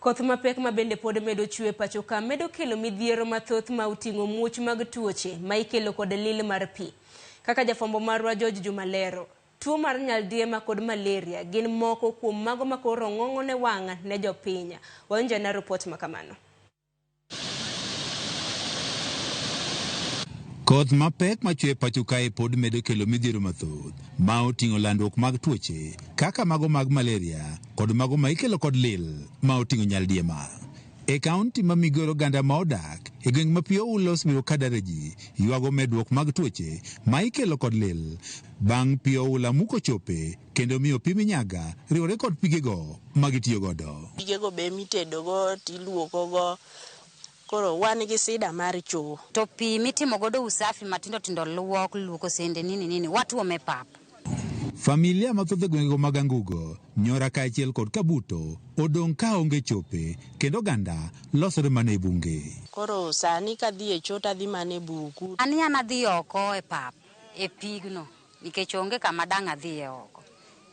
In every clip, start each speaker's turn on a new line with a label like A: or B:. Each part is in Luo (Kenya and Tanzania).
A: Koth mapek ma bende pod medo chwe pacho ka medo kelo midhiero mathoth ma oting'o muoch mag tuoche ma ikelo kod lil mar pi. Kaka jafwambo marwa George Juma lero, tuo mar nyaldiema kod malaria gin moko kuom mago ma koro ong'ong'o ne wang' ne jopiny. Wawinj ane ripot ma kamano.
B: Koth mapek machwe pacho kae pod medo kelo midhiero mathoth ma oting'o landruok mag tuoche kaka mago mag malaria kod mago ma ikelo kod lil ma oting'o nyaldiema. E kaunti ma Migori oganda ma odak e gweng' ma pi oula osebedo ka daro ji ywago medruok mag tuoche ma ikelo kod lil bang' pi oula muko chope kendo miyo pi minyaga riwore kod pigego ma gitiyo godo.
C: Pigego be mitedogo tiluokogo koro wan gi sida mar choo.
D: To pi mitimo godo usafi matindo tindo luok, luoko sende nini nini watuome pap.
B: Familia mathoth e gwengego mag Angugo, Nyora kaachiel kod Kabuto odong' ka onge chope kendo oganda losore mana e bunge.
C: Koro sani kadhi e choo tadhi mana e buku.
D: An an adhi oko e pap e pigno nikech onge kama dang' adhiye oko.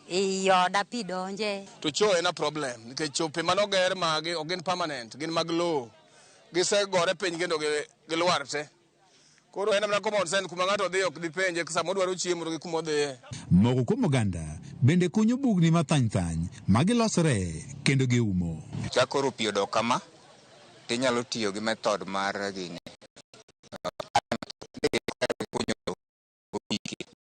D: Ei oda pi donje.
E: To choo en a problem nikech chope manoger magi ok gin permanent, gin mag lowo. Gisegore piny kendo gilwar te. Koro en mana common sense kuma ng'ato dhi ok dipenje sama odwaro chiemo to gi kuma odhiye.
B: Moko kuom oganda bende kunyo bugni mathany thany ma gilosore kendo giumo.
F: Ka koro pi odok kama, tinyalo tiyo gi method mar gini.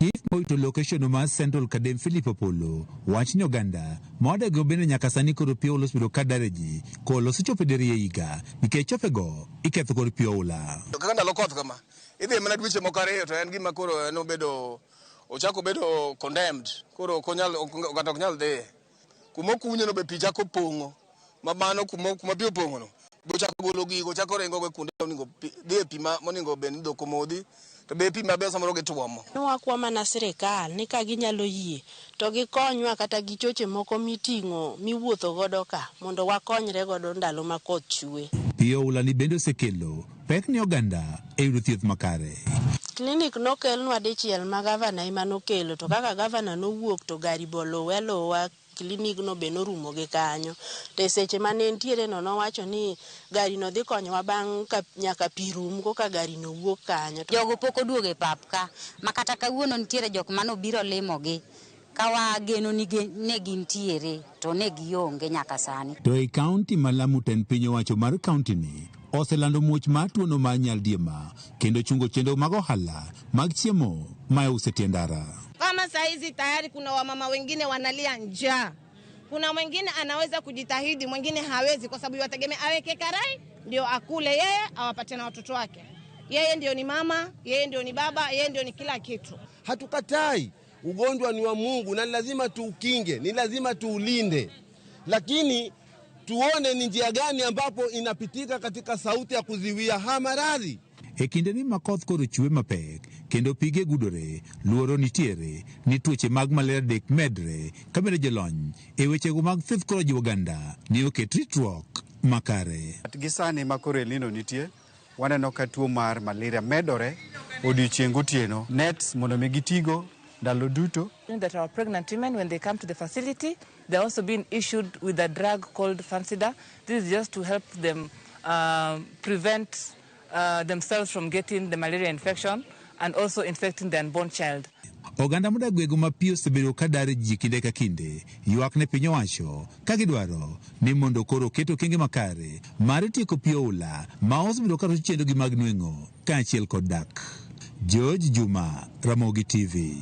B: Chief morito location mar Central Kadem Philip Opollo wach ni oganda ma odago bende nyaka sani koro pi oula osebedo ka daro ji koloso chope diriyo e higa nikech chopego iketho kod pi oula.
E: Kaka ndalo koth kama, idhi mana dweche moko ariyo to en gima koro en obedo ochako obedo condemned koro ok onyal kata ok nyal dhiye. Kuma okunye no be pi chako pong'o ma mano kuma kuma pi opong'o no be ochako golo gigo ochako ringo go kuonde monego dhi e pi ma monego bed ni dhok omodhi to be pi maber samoro gituomo.
C: Wakwa mana sirikal ni ka ginyalo yie to gikonywa kata gi choche moko miting'o miwuotho godo ka mondo wakonyre godo ndalo ma koth chwe.
B: Pi oula ni bende osekelo pek ne oganda e yudo thieth makare.
C: Klinik nokelnwa dichiel ma gavana ema nokelo to kaka gavana nowuok to gari boluwe aluwa klinikno be norumo gi kanyo. To e seche mane entiere no nowacho ni gari no dhi konyowa bang' ka nyaka pi rum koka gari no wuok kanyo.
D: Jogo pok oduogo e pap ka ma kata kawuono nitiere jok manobiro limogi ka wageno ni ne gintiere to ne gionge nyaka sani.
B: To e kaunti ma Lamu tend piny owacho mar kaunti ni oselando muoch mar tuono mar nyaldiema kendo chungo chenro mag ohala mag chiemo ma iuso e tie ndara.
G: Kama saa hizi tayari kuna wamama wengine wanalia njaa. Kuna mwingine anaweza kujitahidi, mwingine hawezi kwa sababu yategemea aweke karai ndio akule yeye, awapatie na watoto wake. Yeye ndio ni mama, yeye ndio ni baba, yeye ndio ni kila kitu.
H: Hatukatai, ugonjwa ni wa Mungu na ni lazima tuukinge, ni lazima tuulinde, lakini tuone ni njia gani ambapo inapitika katika sauti ya kuziwia haya maradhi.
B: E kinde ni ma koth koro chwe mapek kendo pige gudore, luoro nitiere ni tuoche mag malaria dek medre ka bende jolony e wechego mag thieth koro jiwo oganda ni oket ritruok makare.
I: Gi sani ma koro El Nino nitie, waneno ka tuo mar malaria medore odiochieng' gotieno. Nets mondo mi gitigo ndalo duto.
J: That our pregnant women, when they come to the facility, they're also being issued with a drug called Fansidar. This is just to help them prevent themselves from getting the malaria infection and also infecting the unborn child.
B: Oganda modak gwenge ma pi osebedo ka dar ji kinde ka kinde ywak ne piny owacho ka gidwaro ni mondo koro oket okenge makare mar tieko pi oula ma osebedo ka rocho chenrogi mag nweng'o kaachiel kod dak. George Juma, Ramogi TV.